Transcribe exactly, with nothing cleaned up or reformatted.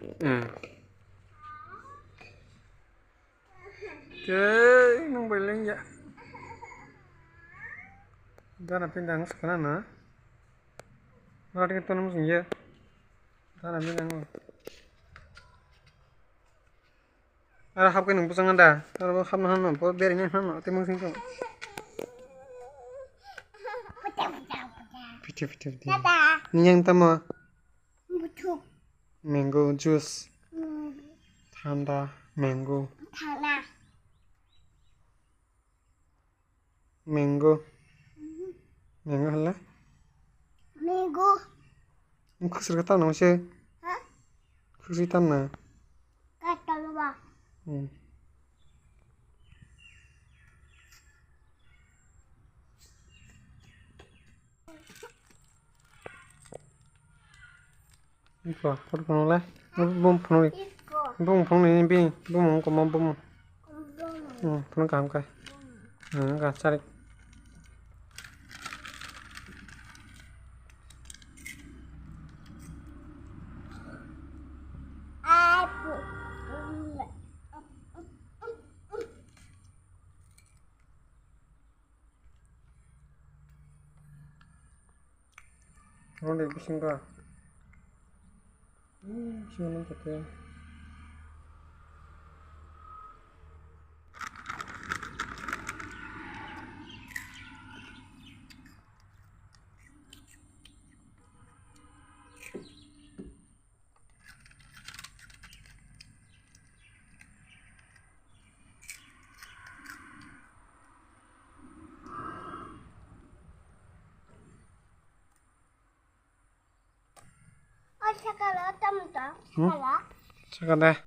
Hmm. Tei nung bai lengya. Dana pindang sakana na. Mara tiket tonum singya. Dana pindang. Aro hapkhe nung bwsang da. Aro hapna hano, bo bereng hano, tei mung sing tong. Pite pite pite. Dada. Niyang tamo. Buthuk. Mango juice. Hmm. Thanda mango. Thanda. Mango. Mhm. Mango hala? Mango. Khusri ka tamna se? Ha? Khusri tamna? Ka tamna ba? Hmm. Iko, kotor kono le. Bum phunuk. Bum phunuk ni bi, bum ko mo bum. Hmm, phunuk kaham kai. Hmm, ga chari. Rode bisingo. Hmm, bisingo nang kete. O sakala tamta, hmm? Sakala. Sakala.